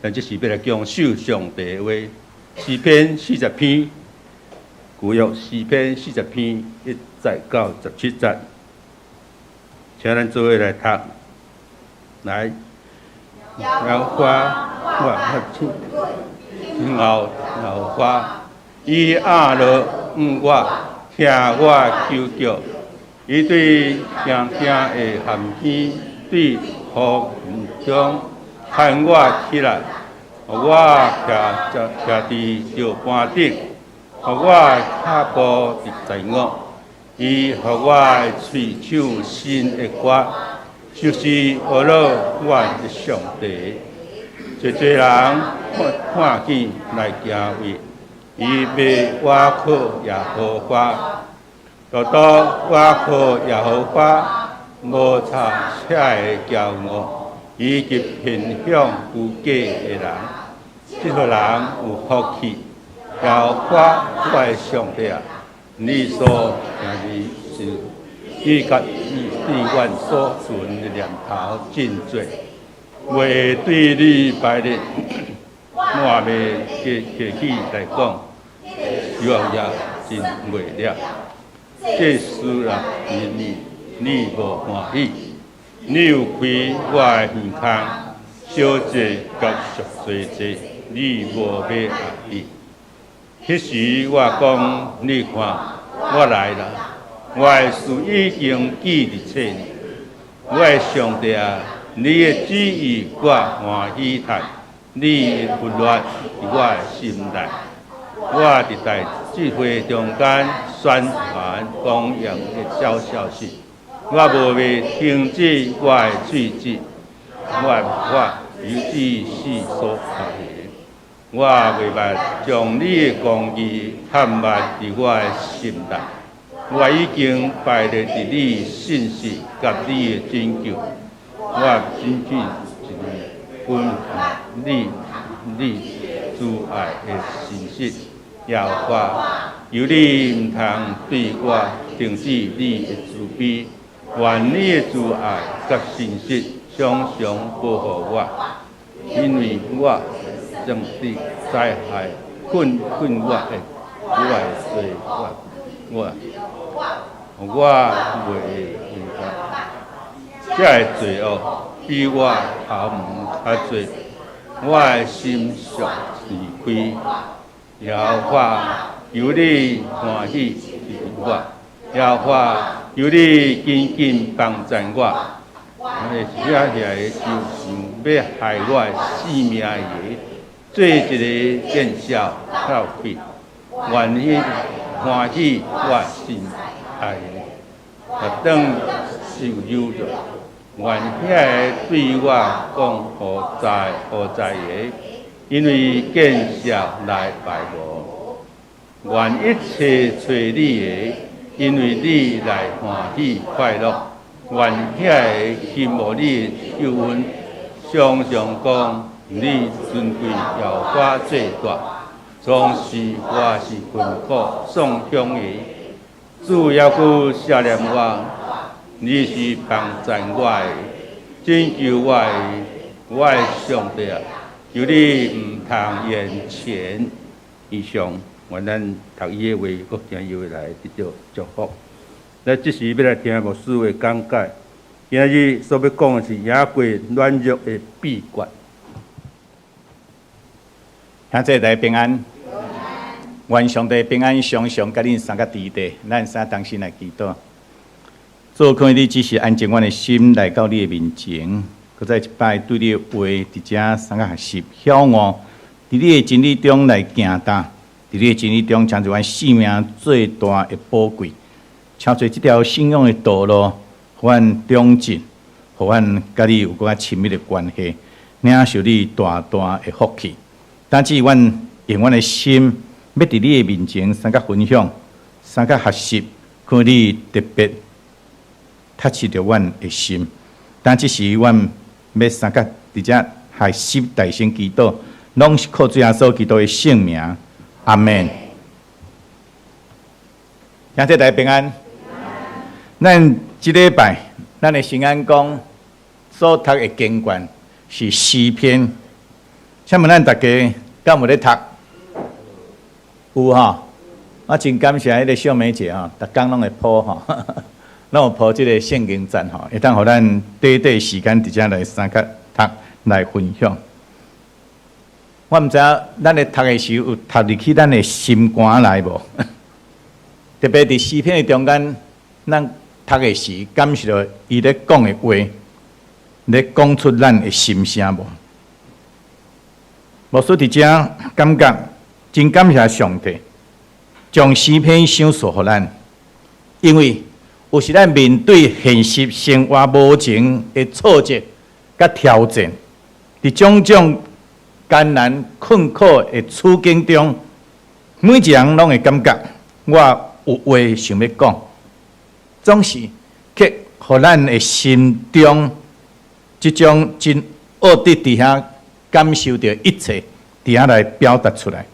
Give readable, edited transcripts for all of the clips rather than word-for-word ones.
咱這時欲來享受上帝的話，詩篇四十篇，舊約詩篇四十篇1節到17節，請咱做伙來讀，來，耶和華，我聽候耶和華，伊壓落向我，聽我求叫，伊對驚驚的咸坑，對烏雲中牽我起來，予我徛徛佇石盤頂，予我跤步佇在穩。伊予我的喙唱新的歌，就是學樂阮的上帝。濟濟人看看見來敬畏，伊欲倚靠耶和華，獨獨倚靠耶和華，無差才會驕傲，以及偏向虛假的人，這號人有福氣。耶和華我的上帝啊，你所行的事，以及你對阮所存的念頭真濟，袂對你敗裂，我欲提起來講，猶也真袂了。這事啊，因你你無歡喜，你有開我的耳孔，燒祭佮贖罪祭，你無欲愛彼。彼時我講，你看，我來啦，我的事已經記佇冊裡。我的上帝啊，你的旨意我歡喜讀，你的律法佇我的心內。我佇大聚會中間宣傳光榮的好消息，我無欲停止我的喙舌，我的法由這世所發的。我袂捌將你的公義藏密佇我的心內，我已經排列佇你信實佮你的拯救，我真正一分享你慈愛的信實。耶和華，求你毋通對我停止你的慈悲，願你的慈愛佮信實常常保護我，因為我正佇災害困困我的我的罪我我我袂會明白，這个罪惡比我頭毛較濟，我的心屬是虧。耶和華，求你歡喜佇我，耶和華，求你緊緊幫贊我。遐遐个就想欲害我的性命的，做一个見笑透氣，願伊歡喜我心愛的，來當受羞辱。願遐个對我講何在何在的，因為見笑來敗亡。願一切揣你的，因為你來歡喜快樂。願遐个羨慕你的救恩，常常講你尊貴耶和華最大，總是我是困苦喪鄉的，主猶閣赦免我，你是幫贊我的，拯救我的，我的上帝啊，求你毋通延遲。以上，願咱讀伊的話，閣聽伊話來得著祝福。咱這時欲來聽牧師的講解，今日所欲講的是贏過軟弱的秘訣。兄弟大家平安，願上帝平安常常佮恁三個佇佇，咱三同心來祈禱。主，可你只是安靜阮的心來到你的面前，閣再一擺對你的話佇遮三個學習曉悟，佇你的真理中來行踏，佇你的真理中成就阮生命最大的寶貴。成就這條信仰的道路，予阮長進，予阮佮你有閣較親密的關係，領受你大大的福氣。但是阮用阮的心，欲佇你的面前相佮分享，相佮學習，看你特別touch著阮的心。但這時阮欲相佮佇遮學習大聲祈禱，攏是靠主耶穌基督的聖名。阿門。兄弟大家平安。咱這禮拜，咱的聖安講所讀的經卷是詩篇。請問咱逐家敢有咧讀？有吼，我真感謝彼个小美姐吼，逐工攏會 po 吼，攏有 po 這个聖經節吼，會當予咱短短時間佇遮來相佮讀來分享。我毋知影咱咧讀的時有讀入去咱的心肝內無？特別佇詩篇的中間，咱讀的時感受著伊咧講的話，咧講出咱的心聲無？牧師佇遮感覺真感謝上帝，將詩篇賞賜予咱，因為有時咱面對現實生活無情的挫折佮挑戰，佇種種艱難困苦的處境中，每一個人攏會感覺我有話想欲講，總是卻予咱的心中這種真惡的佇遐感受著一切，佇遐來表達出來。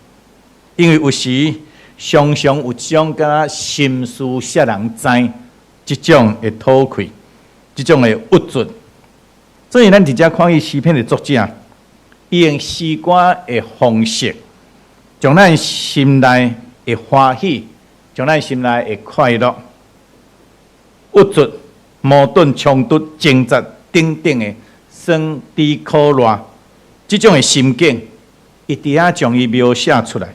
因為有時常常有這種敢若心事誰人知，這種的討氣，這種的鬱卒。所以咱佇遮看見詩篇的作者，伊用詩歌的方式，將咱心內的歡喜，將咱心內的快樂、鬱卒、矛盾、衝突、掙扎等等的酸甜苦辣，這種的心境，伊佇遐將伊描寫出來，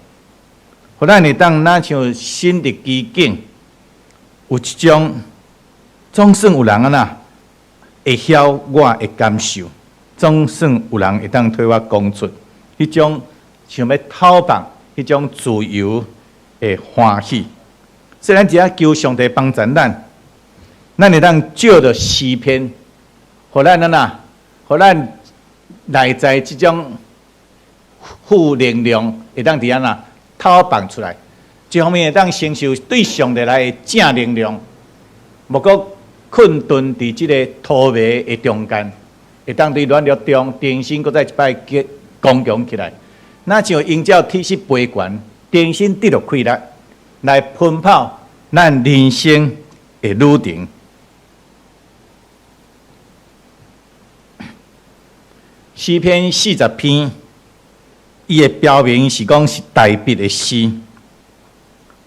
予咱會當若像身歷其境，有一種總算有人按怎會曉我的感受，總算有人會當替我講出彼種想欲透放、彼種自由的歡喜。所以咱只要求上帝幫助咱，咱會當借著詩篇，予咱按怎，予咱內在這種負能量會當佇按怎透放出來，一方面會當承受對上帝來的正能量，無閣困頓佇這个塗迷的中間，會當佇軟弱中重新閣再一擺剛強起來。若像鷹鳥體質飛懸，重新得著氣力來奔跑咱人生的旅程。詩篇40篇，伊的標明是講是大衛的詩。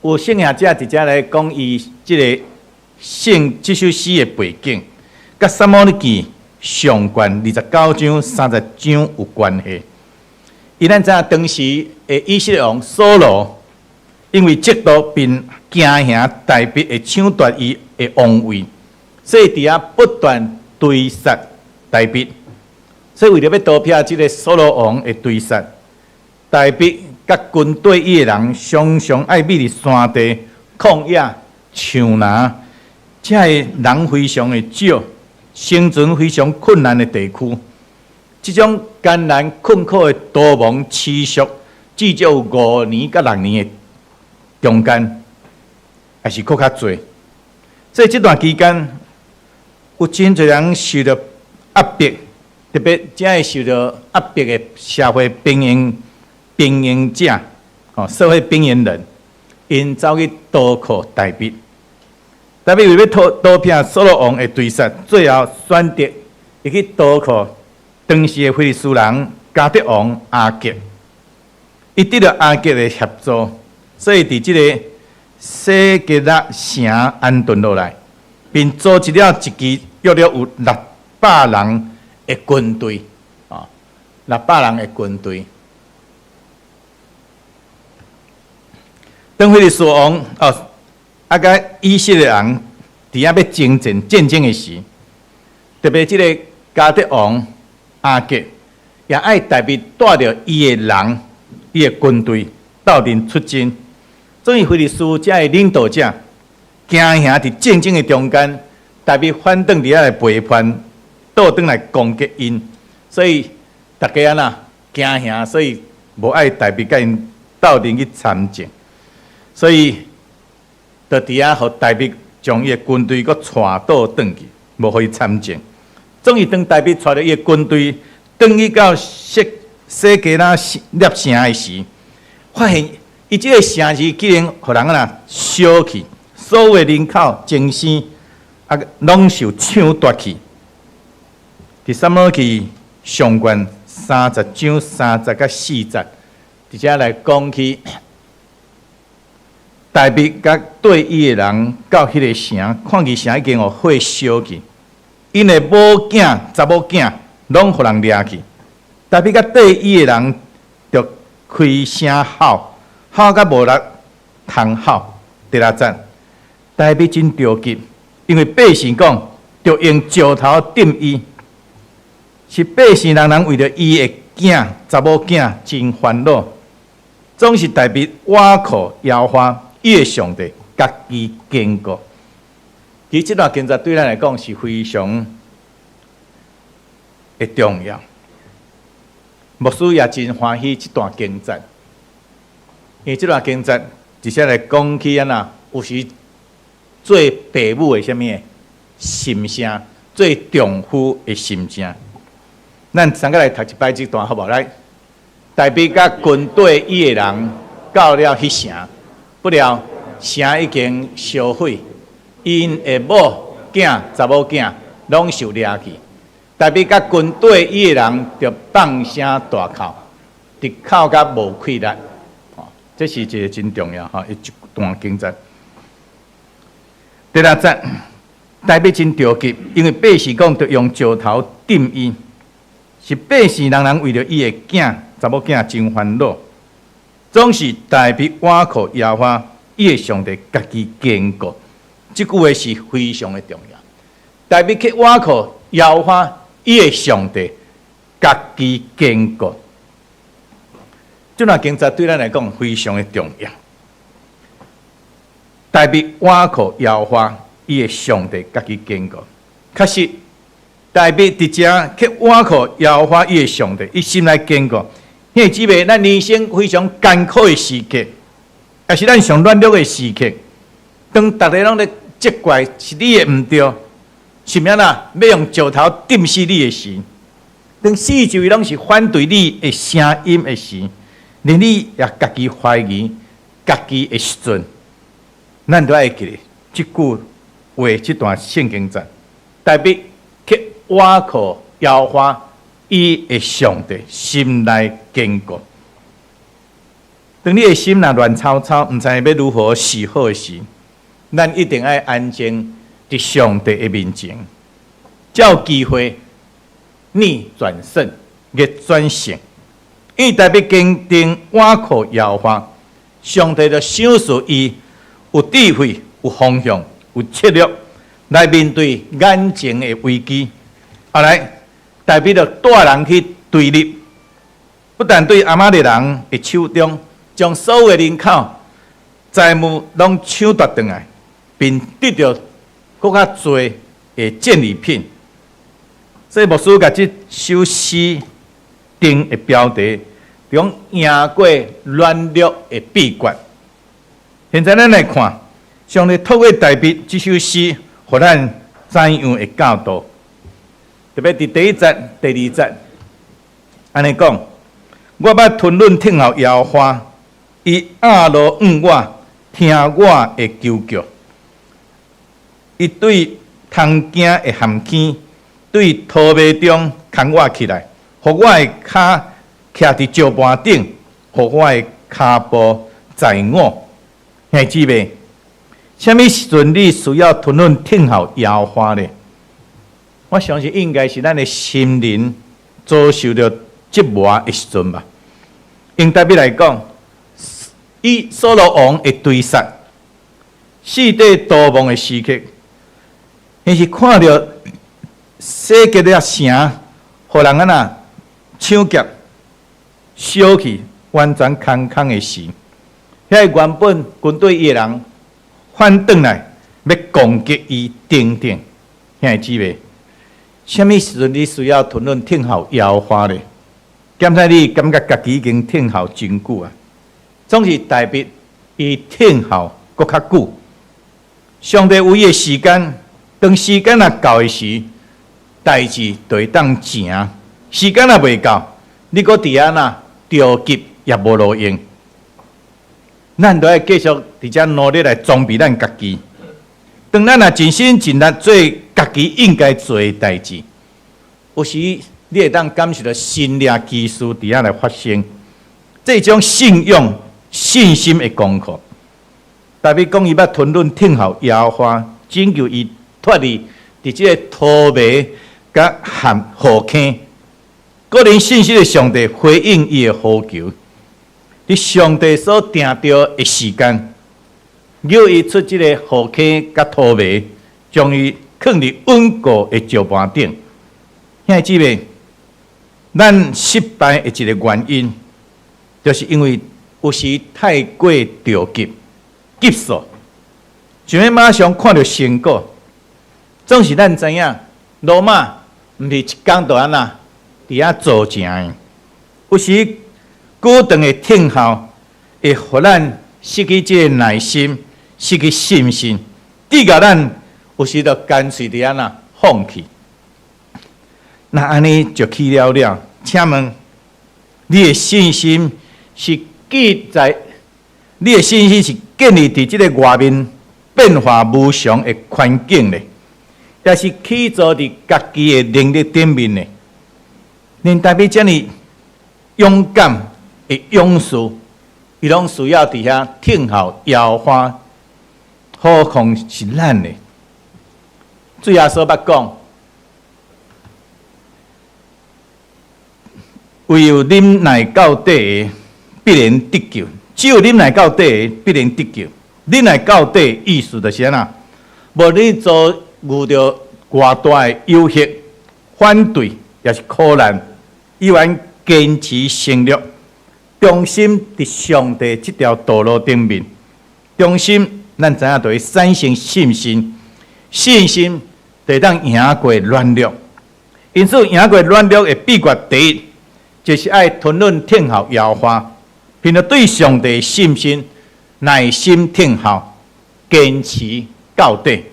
有聖學者佇遮來講伊這个聖這首詩的背景，佮撒母耳記上卷29章、30章有關係。因咱知影當時的以色列王掃羅，因為嫉妒並驚嚇大衛會搶奪伊的王位，所以佇遐不斷追殺大衛。所以為著欲逃避這个掃羅王的追殺，大衛佮軍隊伊的人常常愛秘佇山地、曠野、樹林，遮个人非常的少，生存非常困難的地區。這種艱難困苦的逃亡持續至少有5年佮6年的中間，抑是閣較濟。所以這段期間，有真濟人受著壓迫。特別遮會受著壓迫的社會邊緣邊緣者，吼，社會邊緣人，𪜶走去投靠大衛。大衛為欲逃逃避掃羅王的追殺，最後選擇伊去投靠當時的非利士人迦特王亞吉。伊得著亞吉的協助，所以佇這个西革拉城安頓落來，並組織了一支約略有600人的軍隊，啊，600人的軍隊。當非利士王哦，啊，佮以色列人佇遐欲征戰戰爭的時，特別這个迦特王亞吉也愛大衛帶著伊的人、伊的軍隊鬥陣出征。所以非利士遮的領導者驚嚇佇戰爭的中間，大衛反轉佇遐來背叛。倒轉來攻擊𪜶，所以逐家按怎驚嚇，所以無愛大衛佮𪜶鬥陣去參戰，所以就佇遐予大衛將伊的軍隊閣帶倒轉去，無予伊參戰。終於當大衛帶著伊的軍隊轉去到西西革拉獵城的時，發現伊這个城市竟然予人按怎燒去，所有的人口、精牲啊，攏受搶奪去。佇撒母耳記上卷30章3節到4節，直接來講起大衛佮綴伊的人到彼个城，看見城已經予火燒去，𪜶的某囝、查某囝攏予人掠去。大衛佮綴伊的人就開聲吼，吼甲無力通吼。第六節，大衛真著急，因為百姓講，著用石頭擲伊，是百姓人人為著伊的囝、查某囝真煩惱，總是大衛倚靠耶和華伊的上帝，家己堅固。其實這段經節對咱來講是非常的重要。牧師也真歡喜這段經節，因為這段經節直接來講起按怎，有時做爸母的啥物心聲，做丈夫的心聲。咱三個來讀一擺這段好無？來，大衛佮跟綴伊的人到了彼城，不料城已經燒毀，𪜶的某囝、查某囝攏受掠去。大衛佮跟綴伊的人就放聲大哭，直哭甲無氣力。這是一個真重要吼，一段經節。第六節，大衛真著急，因為百姓講，著用石頭擲伊，是百姓人人為著伊的囝、查某囝真煩惱，總是大衛倚靠耶和華伊的上帝，家己堅固。這句話是非常的重要。大衛去倚靠耶和華伊的上帝，家己堅固。這段經節對咱來講非常的重要。大衛倚靠耶和華伊的上帝，家己堅固。確實，大衛佇遮去倚靠耶和華伊的上帝，伊心內堅固。兄弟姊妹，咱人生非常艱苦的時刻，也是咱上軟弱的時刻。當逐个攏咧責怪是你的毋對，是毋啦？欲用石頭擲死你的時，當四周圍攏是反對你的聲音的時，連你也家己懷疑家己的時陣，咱都愛記得這句話，這段聖經節，大衛去倚靠耶和華伊的上帝，心內堅固。當你的心若亂糟糟，毋知欲如何是好的時，咱一定愛安靜佇上帝的面前，才有機會逆轉勝，逆轉勝。因為大衛堅定倚靠耶和華，上帝就賞賜伊有智慧、有方向、有策略來面對眼前的危機。後來，大衛就帶人去追獵，不但對亞瑪力人的手中將所有的人口財物攏搶奪轉來，並得著閣較濟的戰利品。所以牧師共這首詩定的標題，講贏過軟弱的秘訣。現在咱來看，上帝透過大衛這首詩，予咱怎樣的教導？特別佇第一節、第二節，按呢講：我捌吞忍等候耶和華，伊掩耳向我，聽我的求叫。伊對通驚的陷坑，對塗迷中牽我起來，予我的跤徛佇石盤頂，予我的跤步在我。兄弟姊妹，啥物時陣你需要吞忍等候耶和華呢？我相信應該是咱的心靈遭受著折磨的時陣吧。用大衛來講，以掃羅王的追殺，四塊逃亡的時刻，伊是看著西結拉城，予人按怎搶劫、燒去，完全空空的時，遐個原本軍隊伊的人反轉來，欲攻擊伊等等，兄弟姊妹，啥物時陣你需要吞忍等候耶和華呢？敢知你感覺家己已經等候真久啊？總是大衛伊等候閣較久。上帝有伊的時間，當時間若到的時，代誌就會當成；時間若未到，你閣佇遐若著急也無路用。咱都愛繼續佇遮努力來裝備咱家己。當咱若盡心盡力做家己應該做的代誌，有時你會當感受著神蹟奇事佇遐來發生。這種信仰、信心的功課。大衛講伊捌吞忍等候耶和華，拯救伊脫離佇這个塗迷佮陷禍坑。個人信實的上帝回應伊的呼求，佇上帝所定著的時間，叫伊出這个禍坑佮塗迷，將伊囥佇穩固的石盤頂。兄弟姊妹，咱失敗的一個原因，就是因為有時太過著急、急速，想欲馬上看著成果。總是咱知影，羅馬毋是一工就按怎佇遐造成的。有時久長的等候，會予咱失去這个耐心，失去信心，致予咱有時就乾脆佇按怎放棄。若按呢就去了了。請問你的信心是建在？你的信心是建立佇這个外面變化無常的環境咧，抑是起造佇家己的能力頂面呢？連大衛遮爾勇敢的勇士，伊攏需要佇遐等候耶和華，何況是咱呢？主耶穌捌講：唯有忍耐到底的，必然得救；只有忍耐到底的，必然得救。忍耐到底意思就是按怎？無論你遭遇著偌大的誘惑、反對，抑是苦難，依然堅持承諾，忠心佇上帝這條道路頂面。忠心，咱知影就會產生信心，信心就會當贏過軟弱。因此，贏過軟弱的秘訣第一，就是愛吞忍等候耶和華，憑著對上帝信心，耐心等候，堅持到底。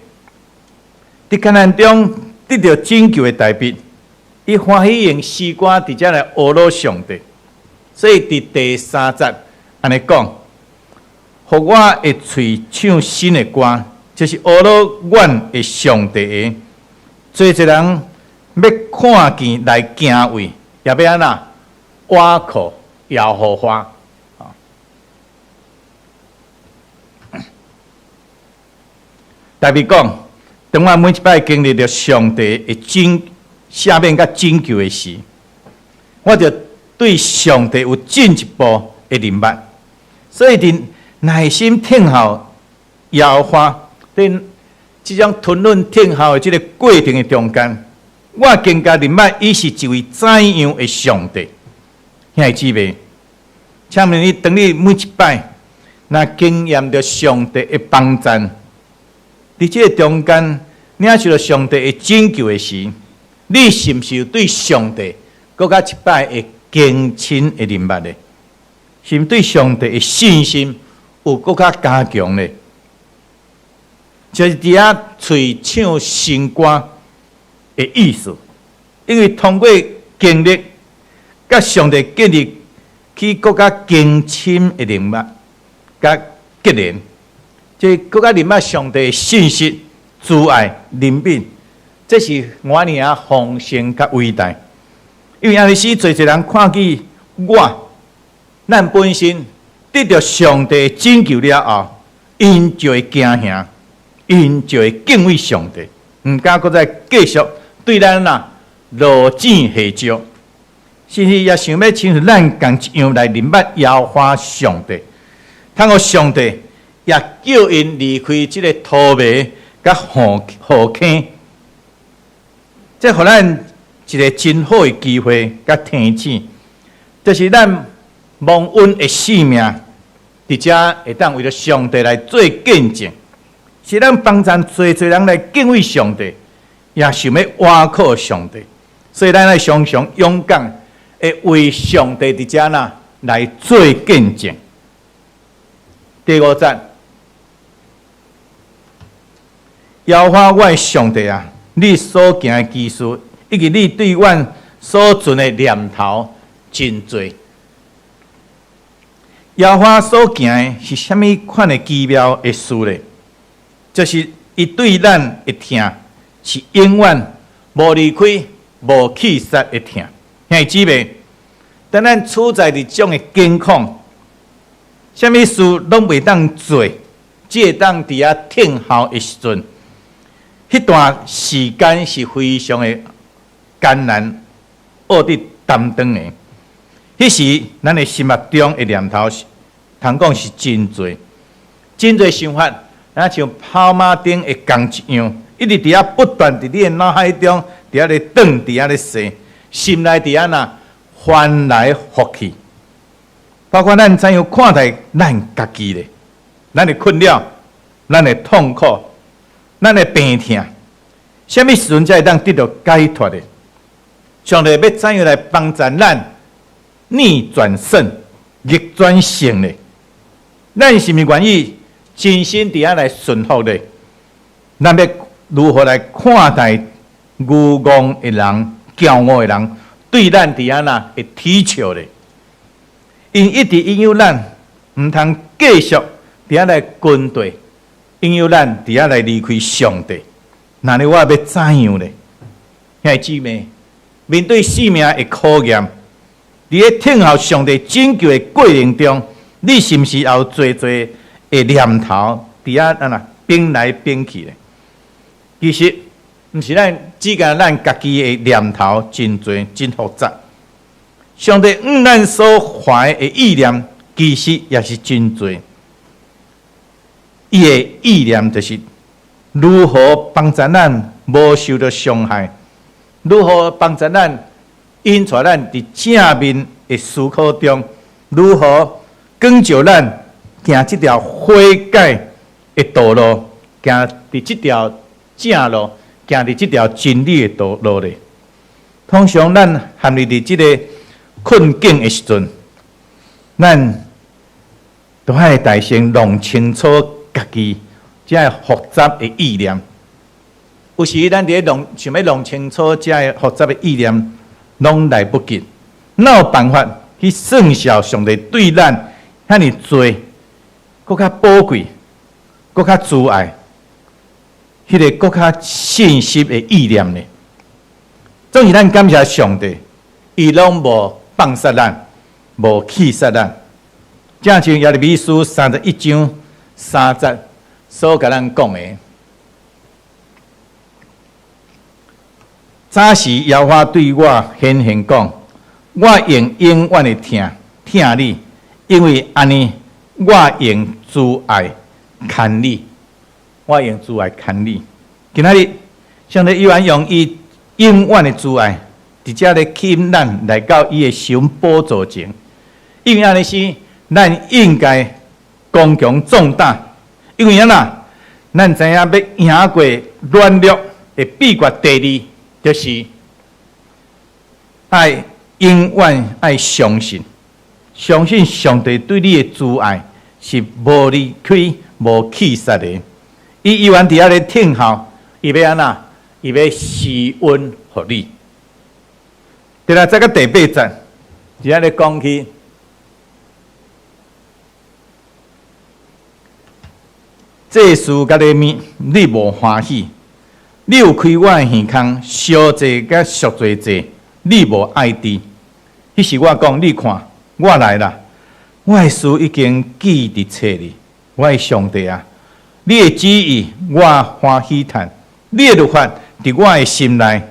佇艱難中得著拯救的大衛，伊歡喜用詩歌佇遮來呵咾上帝。所以佇第三節按呢講，予我的喙唱新的歌，就是呵咾阮的上帝的。濟濟人欲看見來敬畏，也欲按怎倚靠耶和華。大衛講，當我每一擺經歷著上帝的拯赦免佮拯救的時，我就對上帝有進一步的認捌。所以，佇耐心等候耶和華，佇這種吞忍等候的這个過程的中間，我更加認捌伊是一位怎樣的上帝。兄弟姊妹，請問你，當你每一擺若經驗著上帝的幫贊，佇這个中間領受著上帝的拯救的時，你是毋是有對上帝閣較一擺會更深的認捌呢？是毋對上帝的信心有閣較加強呢？就是佇遐喙唱新歌的意思，因為通過經歷，佮上帝建立起閣較更深的認捌，佮結連，這閣較認捌上帝的信實、慈愛、憐憫，這是偌爾仔豐盛佮偉大。因為按呢使濟濟人看見我，咱本身得著上帝拯救了後，𪜶就會驚嚇，𪜶就會敬畏上帝，毋敢閣再繼續對咱啊落井下石，甚至也想欲親像咱仝一樣來認捌耶和華上帝，通予上帝也叫𪜶離開這个塗迷佮禍坑，這予咱一个真好的機會佮提醒，就是咱蒙恩的性命，佇遮會當為著上帝來做見證，是咱幫贊濟濟人來敬畏上帝，也想欲倚靠上帝，所以咱愛常常勇敢的為上帝佇遮呐來做見證。第五節，耶和華我的上帝啊，你所行的奇事，以及你對阮所存的念頭真濟。耶和華所行的是啥物款的奇妙的事呢？就是伊對咱的疼是永遠無離開、無棄殺的疼。兄弟姊妹，當咱處在佇這種的境況，啥物事攏袂當做，只會當佇遐等候的時陣，彼段時間是非常的艱難，惡得擔當的。彼時，咱的心目中的念頭是，通講是真濟，真濟想法，若像跑馬燈的工一樣，一直佇遐不斷佇你的腦海中，佇遐咧轉，佇遐咧踅，心內佇遐若翻來覆去。包括咱怎樣看待咱家己咧，咱的困擾，咱的痛苦，咱的病痛，啥物時陣才會當得到解脫咧？上帝欲怎樣來幫助咱逆轉勝、逆轉勝咧？咱是毋是願意真心佇遐來順服咧？咱欲如何來看待愚戇的人、驕傲的人對咱佇遐若會恥笑咧？𪜶一直引誘咱，毋通繼續佇遐來跟隨，引誘咱佇遐來離開上帝。那你我欲怎樣咧？兄弟姊妹，面對生命的考驗，佇咧等候上帝拯救的過程中，你是毋是也有濟濟的念頭佇遐按怎變來變去咧？其實，毋是咱只干咱家己的念頭真濟真複雜。上帝向咱所懷的意念，其實也是真濟。伊的意念就是如何幫助咱無受著傷害，如何幫助咱引帶咱佇正面的思考中，如何光照咱行這條悔改的道路，行佇這條正路，行佇這條真理的道路咧。通常咱陷入佇這个困境的時陣，咱都愛大先弄清楚家己這个複雜的意念。有時咱佇咧弄想欲弄清楚這个複雜的意念，攏來不及。哪有辦法去算數上帝對咱遐爾濟，閣較寶貴，閣較慈愛，彼个閣較信實的意念呢？總是咱感謝上帝，伊攏無放殺咱，無棄殺咱。正像耶利米書31章3節所共咱講的，早時耶和華對我顯現講：我用永遠的疼疼你，因為按呢，我用慈愛牽你，我用慈愛牽你。今仔日，上帝依然用伊永遠的慈愛，直接咧吸引咱來到伊的施恩寶座前。因為按呢時，咱應該剛強壯膽，因為按怎，咱知影欲贏過軟弱的秘訣第二，就是愛永遠愛相信，相信上帝對你的慈愛是無離開、無棄殺的。伊依然佇遐咧等候，伊欲按怎？伊欲施恩予你。第六節佮第八節，佇遐咧講起，祭司佮禮物，你無歡喜；你有開我的耳孔，燒祭佮贖罪祭，你無愛滴。彼時我講，你看，我來啦，我的事已經記佇冊裡。我的上帝啊，你的旨意我歡喜趁，你的律法佇我的心內。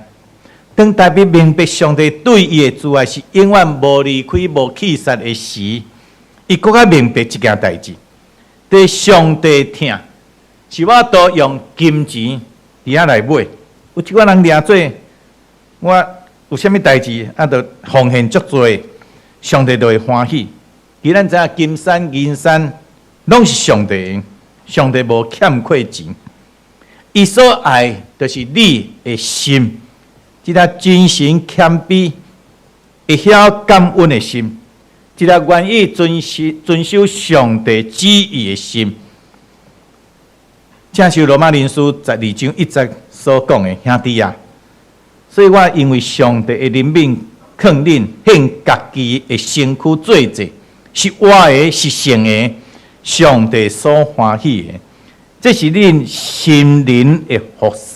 當大衛明白上帝對伊的慈愛是永遠無離開、無棄殺的時，伊閣較明白這件代誌。對上帝疼，是我都用金錢佇遐來買。有一寡人掠做，我有啥物代誌啊，就奉獻足濟，上帝就會歡喜。其實咱知影金山銀山攏是上帝的，上帝無欠缺錢。伊所愛就是你的心，這個真誠謙卑、會曉感恩的心，這個願意遵守上帝旨意的心。正像羅馬人書12章1節所講的，兄弟啊，所以我因為上帝的憐憫，勸恁獻家己的身軀做祭，是活的，是聖的，上帝所歡喜的。這是恁心靈的服侍。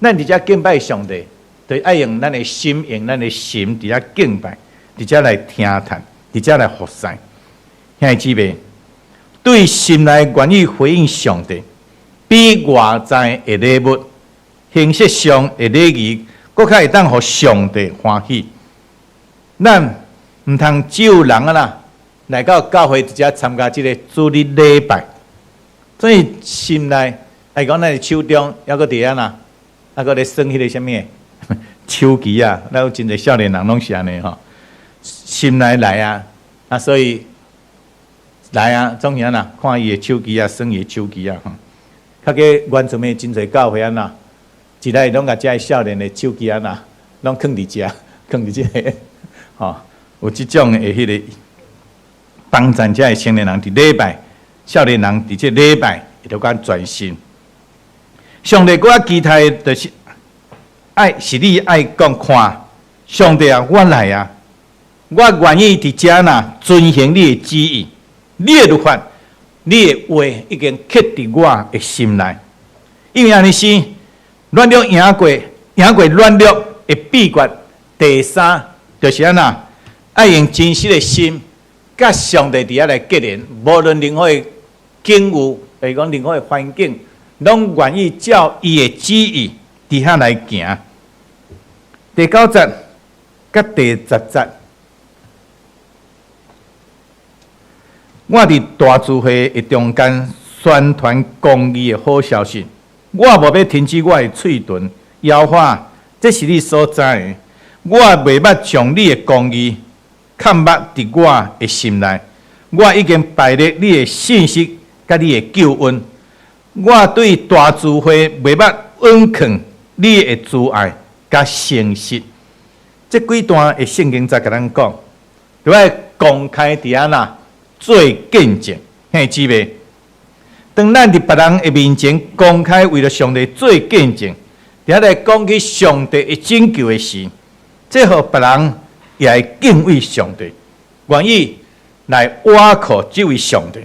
咱佇遮敬拜上帝，就愛用咱的心，用咱的心佇遐敬拜，佇遮來聽談，佇遮來服侍。兄弟姊妹，對心內願意回應上帝，比外在的禮物、形式上的禮儀，閣較會當予上帝歡喜。咱毋通只有人啊啦，來到教會直接參加這个主日禮拜，所以心內來講，咱的手中猶閣佇遐啦，猶閣咧耍彼个啥物手機啊，咱有真濟少年人攏是按呢吼，心內來啊，啊所以來啊，總是按怎看伊的手機啊，耍伊的手機啊，吼。較過原住民真濟教會按怎，一來攏共遮少年的手機按怎，攏囥佇遮，囥佇這个，吼，有這種的彼个幫贊遮的青年人佇禮拜，少年人佇這禮拜，會著較專心。上帝閣較期待的就是愛是你愛講看，上帝啊，我來啊，我願意佇遮呐遵行你的旨意，你的律法，你的話已經刻佇我的心內。因為按呢是軟弱贏過軟弱的秘訣，第三就是按怎，愛用真實的心，佮上帝佇遐來結連，無論任何的境遇，或講任何的環境，攏願意照伊的旨意佇遐來行。第九節佮第十節，我佇大聚會的中間宣傳公義的好消息，我無欲停止我的喙唇。耶和華，這是你所知的。我袂捌將你的公義藏匿佇我的心內，我已經排列你的信實佮你的救恩。我對大聚會袂捌隱藏你的慈愛佮誠實。這幾段的聖經在共咱講，著愛公開佇按怎做見證，兄弟姊妹。當咱佇別人的面前公開為著上帝做見證，佇遐來講起上帝的拯救的時，這予別人也會敬畏上帝，願意來倚靠這位上帝。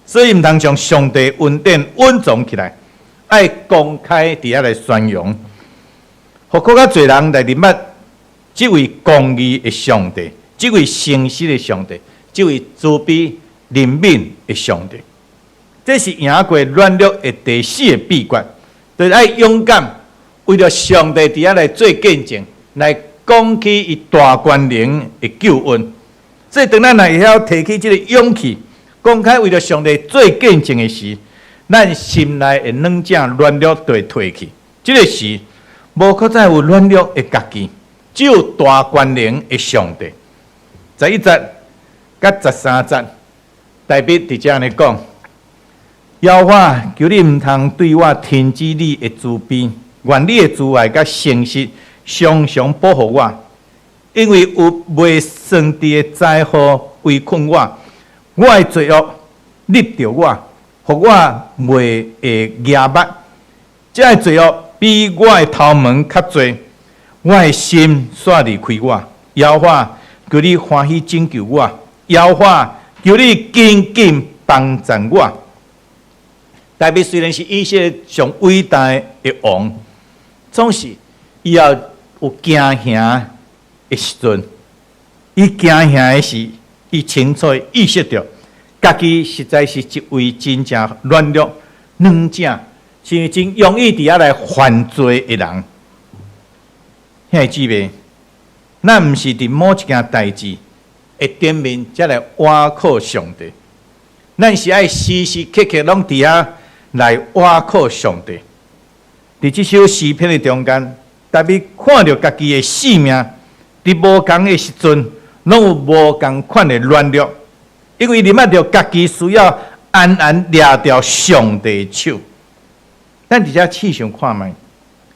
所以毋通將上帝恩典隱藏起來，愛公開佇遐來宣揚，予閣較濟人來認捌這位公義的上帝，這位誠實的上帝，這位慈悲憐憫的上帝。這是贏過軟弱的第四个秘訣，就是愛勇敢為著上帝佇遐來做見證，來講起伊大權能的救恩。所以當咱若會曉提起這个勇氣，公開為著上帝做見證的時，咱心內的軟正軟弱就會退去。這个時，無閣再有軟弱的家己，只有大權能的上帝。11節佮13節，大衛佇遮按呢講：耶和華，求你毋通對我停止你的慈悲，願你的慈愛佮誠實常常保護我，因為有袂算計的災禍圍困我，我的罪惡捏著我，予我袂會額目。這个罪惡比我的頭毛較濟，我的心煞離開我。耶和華，求你歡喜拯救我！耶和華，求你緊緊幫贊我。大衛雖然是以色列上偉大的王，總是伊也有驚嚇的時陣。伊驚嚇的是，伊清楚意識著，家己實在是一位真正軟弱、軟正，是真容易佇遐來犯罪的人。兄弟姊妹，咱毋是佇某一件代誌的頂面才來倚靠上帝，咱是愛時時刻刻攏佇遐來倚靠上帝。佇這首詩篇的中間，大衛看著家己的性命，佇無仝的時陣，攏有無仝款的軟弱，因為伊認捌著家己需要安安掠著上帝的手。咱佇遮試想看覓，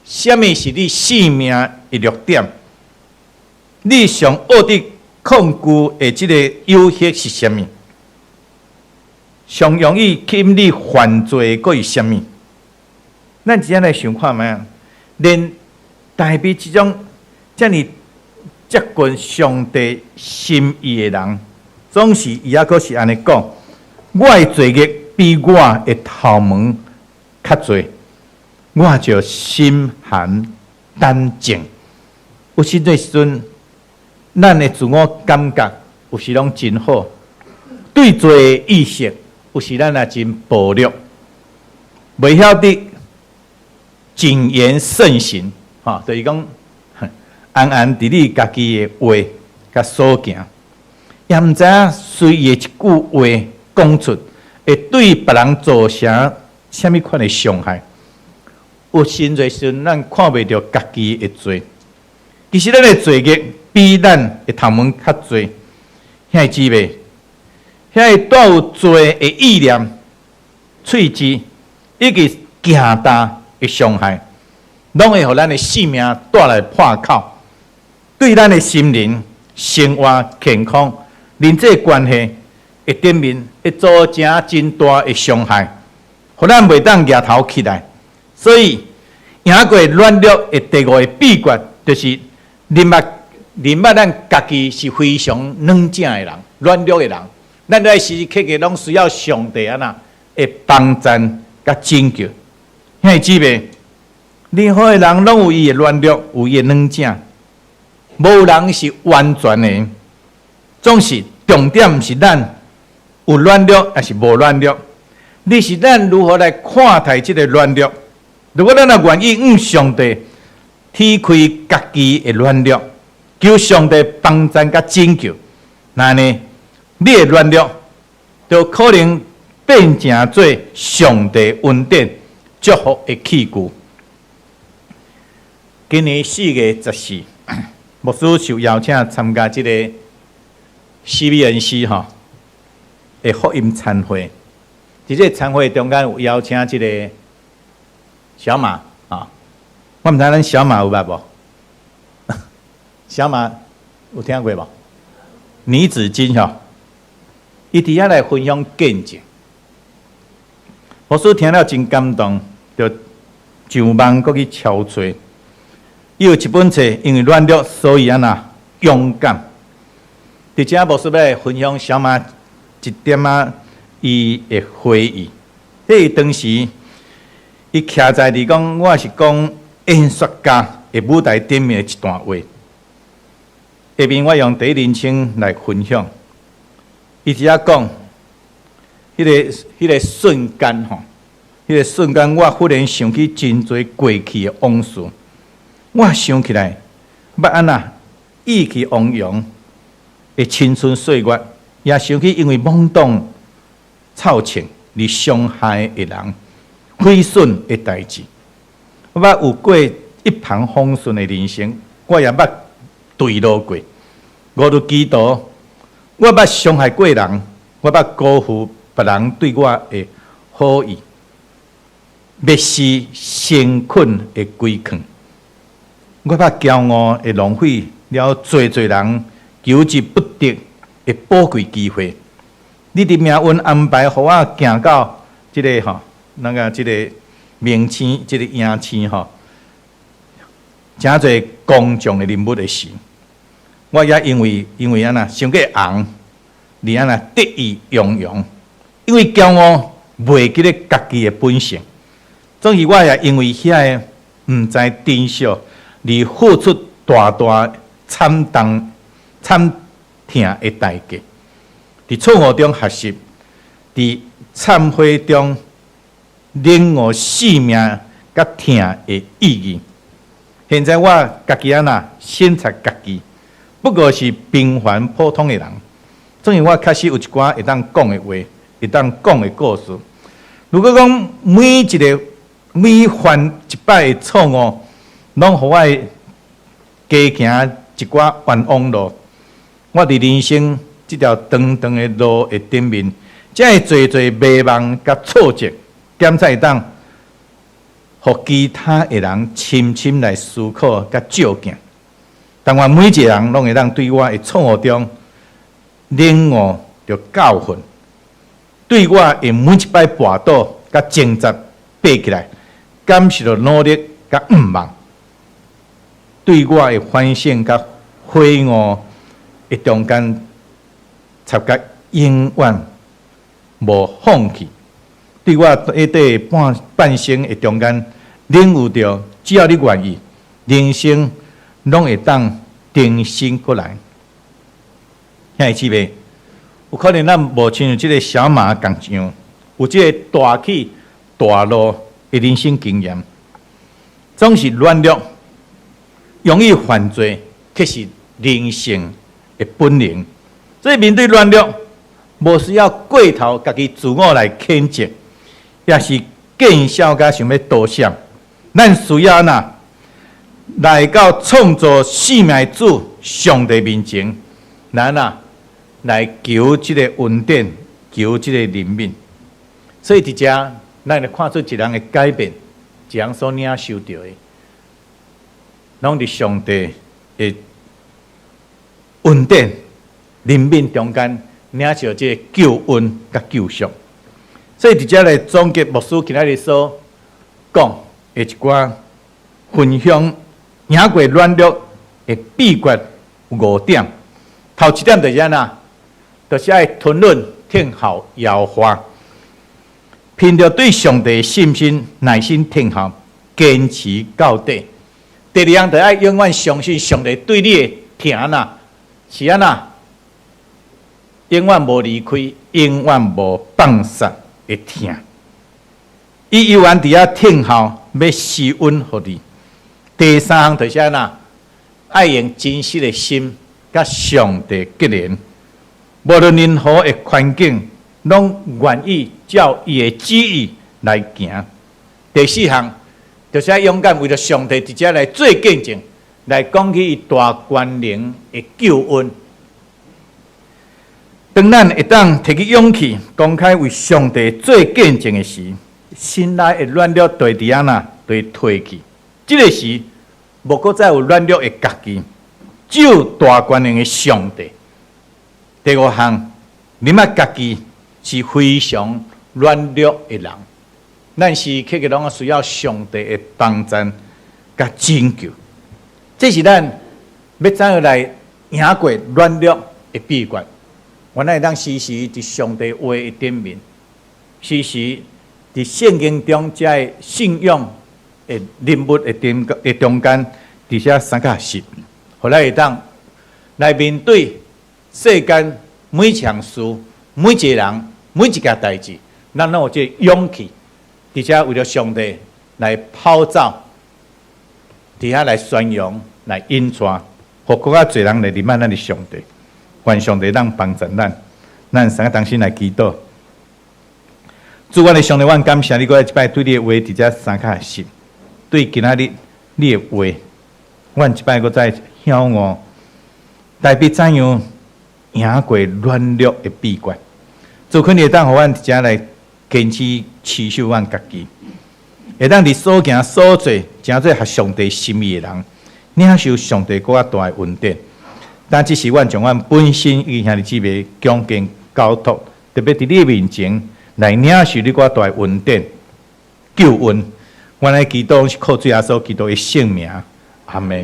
啥物是你性命的弱點？你上惡得抗拒的這個誘惑是啥物？上容易吸引你犯罪的閣是啥物？咱這來想看覓啊？連大衛這種遮爾接近上帝心意的人，總是伊猶閣是按呢講：我的罪孽比我的頭毛較濟，我就心寒膽戰。有真濟時陣，咱的自我感覺有時攏真好，對罪的意識有時咱也真薄弱，袂曉得謹言慎行，吼，就是講安安佇你家己的話佮所行，也毋知影隨意的一句話講出，會對別人造成啥物款的傷害。有真濟時陣，咱看袂著家己的罪。其實咱的罪孽比咱的頭毛較濟，兄弟姊妹，遐個帶有罪的意念、喙舌以及行動的傷害，攏會予咱的性命帶來破口，對咱的心靈、生活、健康、人際關係的頂面，會造成真大的傷害，予咱袂當舉頭起來。所以，贏過軟弱的第五個秘訣，就是認捌咱家己是非常軟正的人、軟弱的人。咱愛時時刻刻攏需要上帝按怎的幫贊佮拯救。兄弟姊妹，任何的人攏有伊的軟弱，有伊的軟正，無人是完全的。總是重點毋是咱有軟弱，抑是無軟弱，而是咱如何來看待這个軟弱。如果咱若願意向上帝提開家己的軟弱，求上帝幫贊佮拯救，那呢，你的軟弱就可能變成做上帝恩典祝福的器具。今年4月14，牧師受邀請參加這個 CBNC 吼的福音餐會。佇這個餐會中間有邀請這个小馬啊，我毋知咱小馬有捌無？小馬有聽過無？倪子金吼，伊佇遐來分享見證，牧師聽了真感動，就上網閣去抄揣。伊有一本冊，因為軟弱，所以按怎勇敢。佇遮牧師欲來分享小馬一點仔伊的回憶。彼個當時，伊徛在佇講，我是講演說家的舞台頂面的一段話。下面我用第一人稱來分享。伊佇遐講，彼个瞬間吼，彼个瞬間，我忽然想起真濟過去的往事。我想起來，捌按怎意氣昂揚的青春歲月，也想起因為懵懂臭銃而傷害的人、毀損的代誌。我捌有過一帆風順的人生，我也捌墜落過。誤入歧途，我捌傷害過人，我捌辜負別人對我的好意，蔑視誠懇的規勸。我捌驕傲的浪費了濟濟人求之不得的寶貴機會。你佇命運安排，予我行到這个吼，那个這个明星，這个影星吼，誠濟公眾的人物的時，我也因為按怎傷過紅，而按怎得意洋洋，因為驕傲袂記得家己的本性，總是我也因為遐个毋知珍惜而付出大大慘重慘痛的代價。佇錯誤中學習，佇懺悔中領悟生命佮疼的意義。現在我家己按怎省察家己，不過是平凡普通的人。總是我確實有一寡會當講的話，會當講的故事。如果講每一个每犯一擺的錯誤，攏予我加行一寡冤枉路，我佇人生這條長長的路的頂面，才會濟濟迷惘佮挫折，敢才會當予其他的人深深來思考佮照鏡。但願每一个人攏會當對我的錯誤中領悟著教訓，對我的每一擺跋倒佮掙扎爬起來，感受著努力佮毋望，對我的反省佮悔悟的中間，察覺永遠無放棄。對我短短半半生的中間，領悟著只要你願意，人生攏會當重新過來。兄弟姊妹，有可能咱無親像這个小馬仝樣，有這个大起大落的人生經驗，總是軟弱，容易犯罪，卻是人性的本能。所以面對軟弱，無需要過頭家己自我來譴責，也是見笑佮想欲躲閃。咱需要哪來到創造生命的主上帝面前，咱啊來求這个恩典，求這个憐憫。所以佇遮，咱會看出一人的改變，一人所領受著的，攏佇上帝的恩典、憐憫中間領受這个救恩佮救贖。所以佇遮來總結牧師今仔日所講的一寡分享，贏過軟弱的秘訣有五點。頭一點就是按怎，就是愛吞忍聽候耶和華，憑著對上帝的信心，耐心聽候，堅持到底。第二項，就愛永遠相信上帝對你的疼啊，是按怎，永遠無離開，永遠無放殺的疼。伊猶原佇遐聽候，欲施恩予你。第三項就是按怎，愛用真實的心佮上帝結連，無論任何的環境，攏願意照伊的旨意來行。第四項就是愛勇敢為著上帝佇遮來做見證，來講起伊大權能的救恩。當咱會當提起勇氣，公開為上帝做見證的時，心內的軟弱就會佇按怎，就會退去。這个時，無閣再有軟弱的家己，只有大權能的上帝。第五項，你捌家己是非常軟弱的人，咱時刻刻攏需要上帝的幫助佮拯救。這是咱欲怎樣來贏過軟弱的秘訣。原來當時時佇上帝話的頂面，時時佇聖經中這个信仰的人物的中間，佇遮三個學習，予咱會當來面對世間每一項事、每一个人、每一件代誌，咱攏有這个勇氣，佇遮為著上帝來跑走，佇遐來宣揚、來引帶，予閣較濟人來認捌咱的上帝。願上帝當幫助咱，咱三个同心來祈禱。主，阮的上帝，阮感謝你，閣再一擺對你的話佇遮三卡實，對今仔日你的話，阮一擺閣再曉悟，代表怎樣贏過軟弱的秘訣。主，懇你會當予阮佇遮來堅持持守阮家己，會當佇所行所做，成做合上帝心意的人，領受上帝閣較大的恩典。但這是阮將阮本身與兄弟姊妹恭敬交託，特別佇你面前來領受你閣較大的恩典救恩。阮來祈禱是靠主耶穌基督的聖名，阿門。